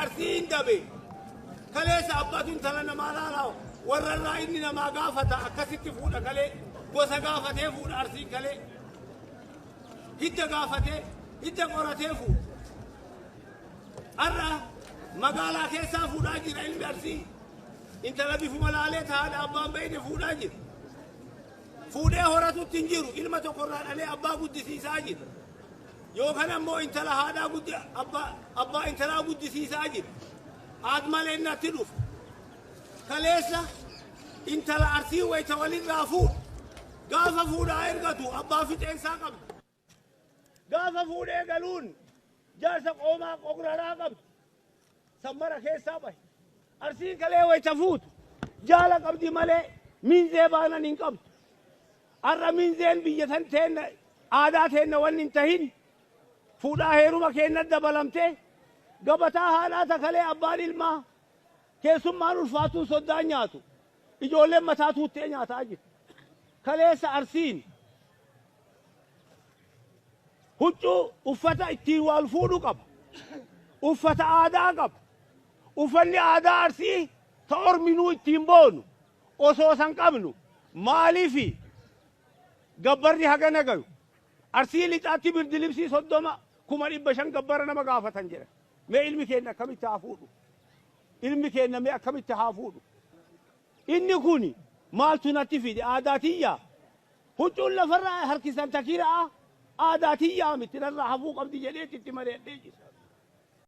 Arsii hin dabe. Kaleessa abbaatu intala namaa laalaa, warra irraa inni namaa gaafata, akkasitti fuudha. Kalee gosa gaafatee fuudha. Arsiin kalee hidda gaafatee, hidda qoratee fuudha. Har'a magaalaa keessaa fuudhaa jira ilmi Arsii. Intala bifuma laalee taa'aadha, abbaan beeyne fuudhaa jira. Fuudhee horatutti hin jiru. Ilma tokkorraa dhalee abbaa guddisiisaa jira. Yookaan ammoo intala haadhaa guddi, abbaa intalaa guddisiisaa jira. Haad malee natti dhufu. Kaleessa intala Arsii wayita walirraa fuudhu, gaafa fuudhaa ergatu abbaa fixeensaa qabdi. Gaafa fuudhee galuun jaarsa qoomaa qograraa qabdi. Sammara keessaa bahe. Arsiin kalee wayita fuutu jaala qabdi malee miinzee baanan hin qabdu. Har'a miinzeen biyya tan teenna aadaa teenna wanni hin tahin fuudhaa heeruma keenna dabalamtee, gabataa haadhaa takalee abbaan ilmaa keessummaan ulfaatuun soddaan nyaatu ijoolleen mataa tuuttee nyaataa jirti. Kaleessa Arsiin huccuu uffata ittiin wal fuudhu qaba. Uffata aadaa qaba. Uffanni aadaa Arsii ta orminuu ittiin boonu osoo san qabnu maaliifi gabbarri hagana gayu? Arsii Lixaatti birdilibsii 30 500,000 gabbara nama gaafatan jedhan. Mee ilmi keenya akkamitti haa fuudhu? Ilmi keenya mee akkamitti haa fuudhu? Inni kun maaltu natti fide? Aadaa tiyyaa? Huccuun lafarraa harkisan takiraa aadaa tiyyaa miti, narraa hafuu qabdi jedheetti itti mari'adhee jira.